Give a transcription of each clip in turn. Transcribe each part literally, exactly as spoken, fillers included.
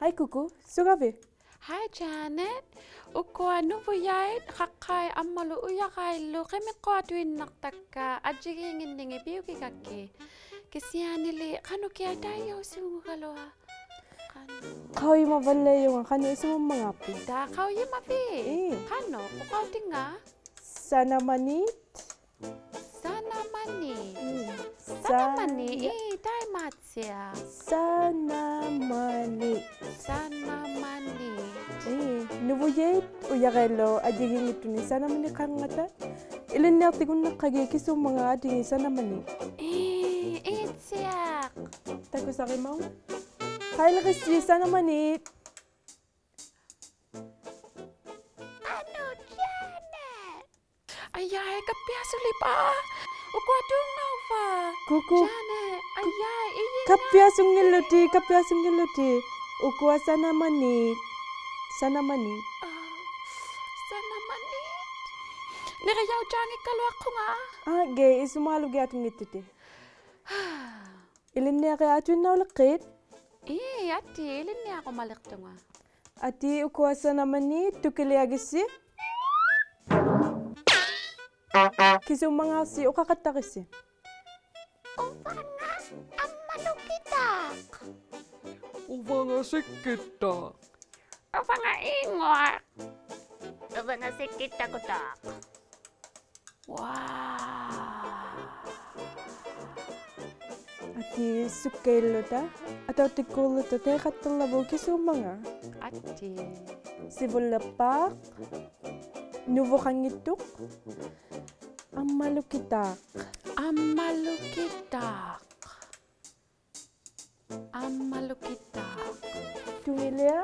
ᐊᐃ ᑯᑯ, ᓱᒐᕕᑦ? Hi Janet. ᐅᑯᐊ ᓄᕗᔭᐃᑦ, ᖃᖅᑲᐃᑦ ᐊᒻᒪᓗ ᐅᔭᕋᐃᓪᓗ ᕿᒥᕐᕈᐊᑐᐃᓐᓇᖅᑕᒃᑲ ᐊᔾᔨᒌᖏᓐᓂᖏᑦ ᐱᐅᒋᒐᒃᑭᑦ. ᑭᓯᐊᓂᓕ ᖃᓄᖅᑭᐊᖅ ᑕᐃᔭᐅᓲᖑᒐᓗᐊᖅ? ᖃᓄᖅ? ᖃᐅᔨᒪᕙᓪᓚᐃᔪᖓ ᖃᓄᖅ ᐃᓱᒪᒻᒪᖔᖅᐱᑦ. ᑕ ᖃᐅᔨᒪᕖᑦ? ᐄ. ᖃᓄᖅ? ᐅᖃᐅᑎᙵ? ᓴᓇᒪᓃᑦ. ᓴᓇᒪᓃᑦ. ᒻᒻ. ᓴᓇᒪᓃᑦ. ᓴᓇ- ᐄ, ᑕᐃᒫᑦᓯᐊᖅ. ᓴᓇᒪᓃᑦ. ᓴᓇᒪᓃᑦ. ᐄ, ᓄᕗᔭᐃᑦ ᐅᔭᕋᐃᓪᓗ ᐊᔾᔨᒌᙱᑦᑐᓂᒃ ᓴᓇᒪᓂᖃᕐᖓᑕ. ᐃᓕᓐᓂᐊᖅᑎᒍᓐᓇᖅᑲᒋᑦ ᑭᓲᒻᒪᖔᑦ ᐊᑎᖏᑦ ᓴᓇᒪᓃᑦ. ᐄ, ᐄᑦᓯᐊᖅ. ᑕᑯᓴᕆᒪᐅᒃ. ᖃᐃᓕᕆᔅᓯ ᓴᓇᒪᓃᑦ. ᖃᓄᖅ Janet? ᐊᔭᐃ, ᑲᑉᐱᐊᓱᓕᖅᐹ. ᐅᑯᐊ ᑑᕐᖓᐅᕙ? ᑯᑯ. Janet, ᐊᔭᐃ, ᐃᔨᖓ. ᑲᑉᐱᐊᓱᙱᓪᓗᑎᑦ, ᑲᑉᐱᐊᓱᙱᓪᓗᑎᑦ. ᐅᑯᐊ ᓴᓇᒪᓃᑦ. ᓴᓇᒪᓃᑦ. ᐋ, ᓴᓇᒪᓃᑦ. ᓂᕆᔭᐅᔾᔮᙱᒃᑲᓗᐊᖅᑯᖓ. ᐋ, ᑭᐊ ᐃᓱᒫᓗᒋᐊᑐᙱᑦᑐᑎᑦ. ᐃᓕᓐᓂᐊᕆᐊᑐᐃᓐᓇᐅᓕᖅᑭᑦ? ᐄ, ᐊᑏ, ᐃᓕᓐᓂᐊᕈᒪᓕᖅᑐᖓ. ᐊᑏ, ᐅᑯᐊ ᓴᓇᒪᓃᑦ, ᑐᑭᓕᐊᕆᔅᓯ. ᑭᓲᒻᒪᖔᔅᓯ ᐅᖃᖃᑦᑕᕆᔅᓯ. ᐅᕙᖓ ᐊᒻᒪᓗᑭᑖᖅ. ᐅᕙᖓ ᓯᒃᑭᑦᑕᖅ. ᐅᕙᖓ ᐃᖑᐊᖅ. ᐅᕙᖓ ᓯᒃᑭᑦᑕᑯᑖᖅ. ᐅᐊ. ᐊᑏ ᓱᒃᑲᐃᓪᓗᑕ, ᐊᑕᐅᑦᑎᒃᑰᓪᓗᑕ ᑕᐃᖃᑦᑕᓚᕗᑦ ᑭᓲᒻᒪᖔᑦ. ᐊᑏ. ᓯᕗᓪᓕᖅᐹᖅ, ᓄᕗᖃᙱᑦᑐᖅ, ᐊᒻᒪᓗᑭᑖᖅ. ᐊᒻᒪᓗᑭᑖᖅ. ᐊᒻᒪᓗᑭᑖᖅ. ᑐᖏᓕᐊ,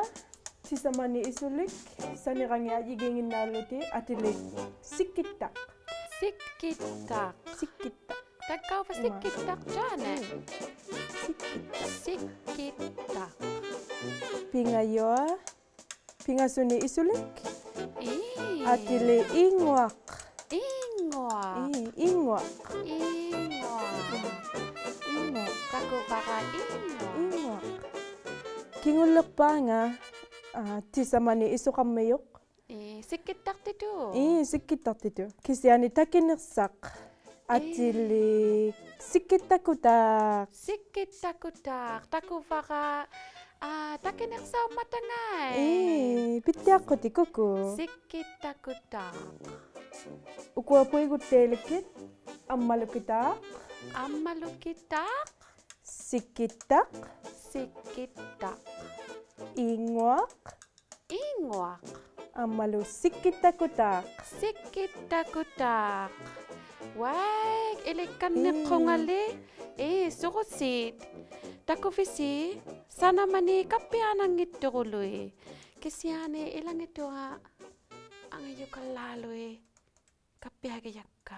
ᑎᓴᒪᓂᒃ ᐃᓱᓕᒃ, ᓴᓂᕋᖏᑦ ᐊᔾᔨᒌᖏᓐᓇᕐᓗᑎᑦ, ᐊᑎᓕᒃ ᓯᒃᑭᑦᑕᖅ. ᓯᒃᑭᑦᑕᖅ. ᓯᒃᑭᑦᑕᖅ. ᑕᒡᒐᐅᕙ ᐃᒪ. ᓯᒃᑭᑦᑕᖅ, Janet? ᒻᒻ. ᓯᒃᑭᑦᑕᖅ. ᓯᒃᑭᑦᑕᖅ. ᐱᖓᔪᐊ. ᐱᖓᓱᓂᒃ ᐃᓱᓕᒃ. ᐄ. ᐊᑎᓕᒃ ᐃᖑᐊᖅ. ᐃᖑᐊᖅ. ᐄ, ᐃᖑᐊᖅ. ᐃᖑᐊᖅ. ᐃᖑᐊᖅ. ᑕᑯᕙᕋ ᐃᖑᐊᖅ. ᐃᖑᐊᖅ. ᑭᖑᓪᓕᖅᐹᖓ, ᐋ, ᑎᓴᒪᓂᒃ ᐃᓱᖃᕐᒥᔪᖅ. ᐄ, ᓯᒃᑭᑦᑕᖅᑎᑐᑦ. ᐄ, ᓯᒃᑭᑦᑕᖅᑎᑐᑦ. ᑭᓯᐊᓂ ᑕᑭᓂᖅᓴᖅ. ᐄ. ᐊᑎᓕᒃ ᓯᒃᑭᑦᑕᑯᑖᖅ. ᓯᒃᑭᑦᑕᑯᑖᖅ. ᑕᑯᕙᕋ, ᐋ, ᑕᑭᓂᖅᓴᐅᒻᒪᑕᖓᐃ. ᐄ, ᐱᑦᑎᐊᖅᑯᑎᑦ ᑯᑯ. ᓯᒃᑭᑦᑕᑯᑖᖅ. ᐅᑯᐊ ᐳᐃᒍᑦᑕᐃᓕᒃᑭᑦ. ᐊᒻᒪᓗᑭᑖᖅ. ᐊᒻᒪᓗᑭᑖᖅ. ᓯᒃᑭᑦᑕᖅ. ᓯᒃᑭᑦᑕᖅ. ᐃᖑᐊᖅ. ᐃᖑᐊᖅ. ᐊᒻᒪᓗ ᓯᒃᑭᑦᑕᑯᑖᖅ. ᓯᒃᑭᑦᑕᑯᑖᖅ. ᐅᐊᐃ, ᐃᓕᒃᑲᓐᓂᖅᑯᖓᓕ. ᐄ. ᐄ, ᓱᕈᓰᑦ. ᑕᑯᕕᓯ, ᓴᓇᒪᓃᑦ ᑲᑉᐱᐊᓇᙱᑦᑐᑯᓗᐃᑦ. ᑭᓯᐊᓂ ᐃᓚᖏᑐᐊᖅ ᐊᖓᔪᑲᓪᓛᓗᐃᑦ ᑲᑉᐱᐊᒋᔭᒃᑲ.